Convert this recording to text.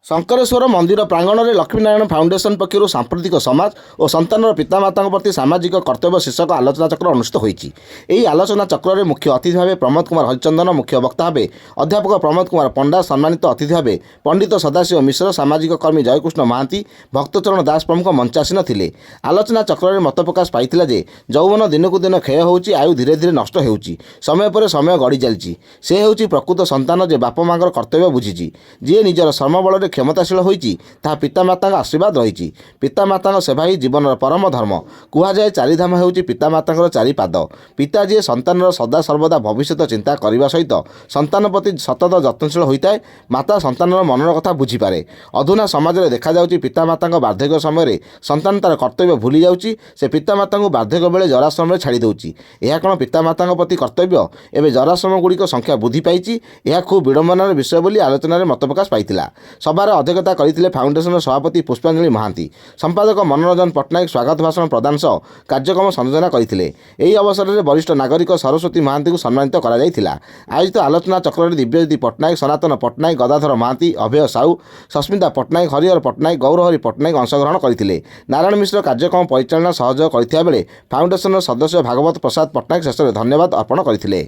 ଶଙ୍କରେଶ୍ୱର ମନ୍ଦିର ପ୍ରାଙ୍ଗଣରେ ଲକ୍ଷ୍ମୀନାରାୟଣ ଫାଉଣ୍ଡେସନ ପକ୍ଷରୁ ସାମ୍ପ୍ରତିକ ସମାଜ ଓ ସନ୍ତାନର ପିତାମାତାଙ୍କ ପ୍ରତି ସାମାଜିକ କର୍ତ୍ତବ୍ୟ ଶୀର୍ଷକ ଆଲୋଚନାଚକ୍ର ଅନୁଷ୍ଠିତ ହୋଇଛି। ଏହି ଆଲୋଚନା ଚକ୍ରରେ ମୁଖ୍ୟ ଅତିଥି ଭାବେ ପ୍ରମୋଦ କୁମାର ହରିଚନ୍ଦନ, ମୁଖ୍ୟ ବକ୍ତା ଭାବେ ଅଧ୍ୟାପକ ପ୍ରମୋଦ କୁମାର ପଣ୍ଡା, ସମ୍ମାନିତ ଅତିଥି ଭାବେ ପଣ୍ଡିତ ସଦାଶିବ ମିଶ୍ର, ସାମାଜିକ କର୍ମୀ ଜୟକୃଷ୍ଣ ମହାନ୍ତି, ଭକ୍ତଚରଣ ଦାସ ପ୍ରମୁଖ ମଞ୍ଚାସୀନ ଥିଲେ। ଆଲୋଚନା ଚକ୍ରରେ ମତ ପ୍ରକାଶ ପାଇଥିଲା ଯେ ଯୌବନ ଦିନକୁ ଦିନ କ୍ଷୟ ହେଉଛି, ଆୟୁ ଧୀରେ ଧୀରେ ନଷ୍ଟ ହେଉଛି, ସମୟ ପରେ ସମୟ ଗଡ଼ି ଚାଲିଛି। ସେ ହେଉଛି ପ୍ରକୃତ ସନ୍ତାନ ଯେ ବାପ ମାଙ୍କର କର୍ତ୍ତବ୍ୟ ବୁଝିଛି। ଯିଏ ନିଜର ଶ୍ରମ ବଳରେ କ୍ଷମତାଶୀଳ ହୋଇଛି, ତାହା ପିତାମାତାଙ୍କ ଆଶୀର୍ବାଦ ରହିଛି। ପିତାମାତାଙ୍କ ସେବା ହିଁ ଜୀବନର ପରମ ଧର୍ମ। କୁହାଯାଏ, ଚାରିଧାମ ହେଉଛି ପିତାମାତାଙ୍କର ଚାରିପାଦ। ପିତା ଯିଏ ସନ୍ତାନର ସଦା ସର୍ବଦା ଭବିଷ୍ୟତ ଚିନ୍ତା କରିବା ସହିତ ସନ୍ତାନ ପ୍ରତି ସତତ ଯତ୍ନଶୀଳ ହୋଇଥାଏ। ମାତା ସନ୍ତାନର ମନର କଥା ବୁଝିପାରେ। ଅଧୁନା ସମାଜରେ ଦେଖାଯାଉଛି, ପିତାମାତାଙ୍କ ବାର୍ଦ୍ଧକ୍ୟ ସମୟରେ ସନ୍ତାନ ତାର କର୍ତ୍ତବ୍ୟ ଭୁଲି ଯାଉଛି। ସେ ପିତାମାତାଙ୍କୁ ବାର୍ଦ୍ଧକ୍ୟ ବେଳେ ଜରାଶ୍ରମରେ ଛାଡ଼ି ଦେଉଛି। ଏହା କ'ଣ ପିତାମାତାଙ୍କ ପ୍ରତି କର୍ତ୍ତବ୍ୟ? ଏବେ ଜରାଶ୍ରମ ଗୁଡ଼ିକ ସଂଖ୍ୟା ବୃଦ୍ଧି ପାଇଛି। ଏହା ଖୁବ୍ ବିଡ଼ମ୍ବନାର ବିଷୟ ବୋଲି ଆଲୋଚନାରେ ମତ ପ୍ରକାଶ ପାଇଥିଲା। ସଭାରେ ଅଧ୍ୟକ୍ଷତା କରିଥିଲେ ଫାଉଣ୍ଡେସନର ସଭାପତି ପୁଷ୍ପାଞ୍ଜଳି ମହାନ୍ତି। ସମ୍ପାଦକ ମନୋରଞ୍ଜନ ପଟ୍ଟନାୟକ ସ୍ୱାଗତ ଭାଷଣ ପ୍ରଦାନ ସହ କାର୍ଯ୍ୟକ୍ରମ ସଂଯୋଜନା କରିଥିଲେ। ଏହି ଅବସରରେ ବରିଷ୍ଠ ନାଗରିକ ସରସ୍ୱତୀ ମହାନ୍ତିଙ୍କୁ ସମ୍ମାନିତ କରାଯାଇଥିଲା। ଆୟୋଜିତ ଆଲୋଚନା ଚକ୍ରରେ ଦିବ୍ୟଜ୍ୟୋତି ପଟ୍ଟନାୟକ, ସନାତନ ପଟ୍ଟନାୟକ, ଗଦାଧର ମହାନ୍ତି, ଅଭୟ ସାହୁ, ସସ୍ମିତା ପଟ୍ଟନାୟକ, ହରିହର ପଟ୍ଟନାୟକ, ଗୌରହରି ପଟ୍ଟନାୟକ ଅଂଶଗ୍ରହଣ କରିଥିଲେ। ନାରାୟଣ ମିଶ୍ର କାର୍ଯ୍ୟକ୍ରମ ପରିଚାଳନା ସହଯୋଗ କରିଥିବା ବେଳେ ଫାଉଣ୍ଡେସନର ସଦସ୍ୟ ଭାଗବତ ପ୍ରସାଦ ପଟ୍ଟନାୟକ ଶେଷରେ ଧନ୍ୟବାଦ ଅର୍ପଣ କରିଥିଲେ।